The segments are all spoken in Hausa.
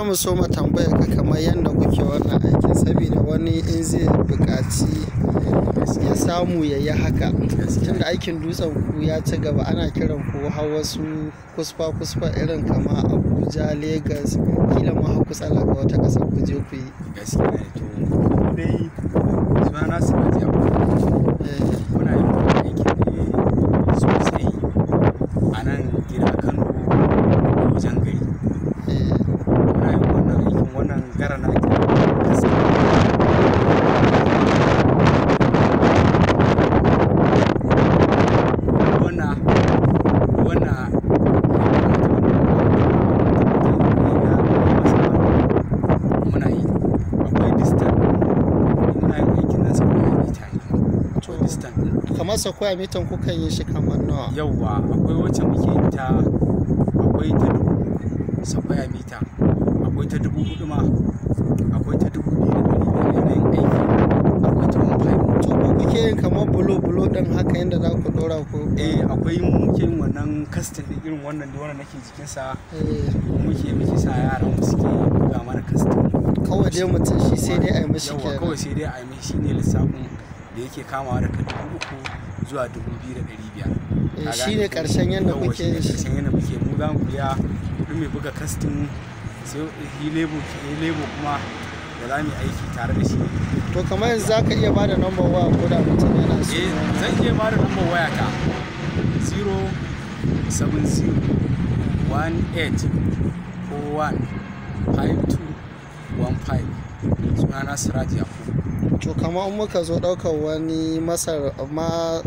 za mu so mu tambaya ka kamar yadda kuke wannan aikin, saboda wani in zai buƙaci ya samu ya yi haka. Tunda aikin dutsen ku ya ci gaba, ana kiran ku har wasu kusfa kusfa irin kama Abuja, Lagos, kila ma har ku tsallaka wata ƙasa ku je ku yi. Gaskiya ne. To dai sunana Siraji Yakubu. Muna yin wannan aikin ne sosai a nan gida Kano da wajen gari. Muna yin wannan aikin, wannan gara na ake gaskiya. Wannan muna yi. Akwai distance, muna yin aikin nan square meter ne. Akwai distance ɗin. Kamar square meter kukan yi shi kamar nawa? Yauwa, akwai wacce muke yin ta, akwai ta 3000 square meter, akwai ta 4000 ma, akwai ta 2500 yanayin aiki, akwai ta 15. To ku kuke yin kamar bulo bulo ɗin haka yadda za ku ɗora ko? Eh, akwai, mu muke yin wannan casting ɗin, irin wannan da wannan nake jikinsa. Muke sa yaran mu suke buga mana casting. Kawai dai mutum shi sai dai a yi mishi Yauwa, kenan. kawai sai dai a yi mishi, shine lissafin da yake kamawa daga 3000 zuwa 2500. Eh, Ka shine gane ko? ƙarshen yadda Yauwa, kuke shine yin shi. ƙarshen yadda muke. Mu za mu biya kuɗin mai buga casting, sai shi lebo kuma da za mu yi aiki tare da shi. To kamar yanzu za ka iya ba da number waya ko da mutum yana so? Eh, zan iya ba da number waya ta 070 18 41 52 15. Sunana Siraji Yakubu. To kamar in muka zo ɗaukar wani masar ma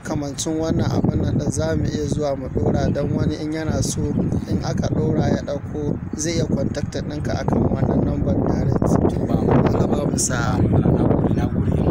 kamancin wannan abun nan ɗin, za mu iya zuwa mu ɗora don wani in yana so, in aka ɗora ya ɗauko, zai iya contacting ɗinka akan wannan number direct. Ba mu Allah ba mu sa'a. Na gode, na gode.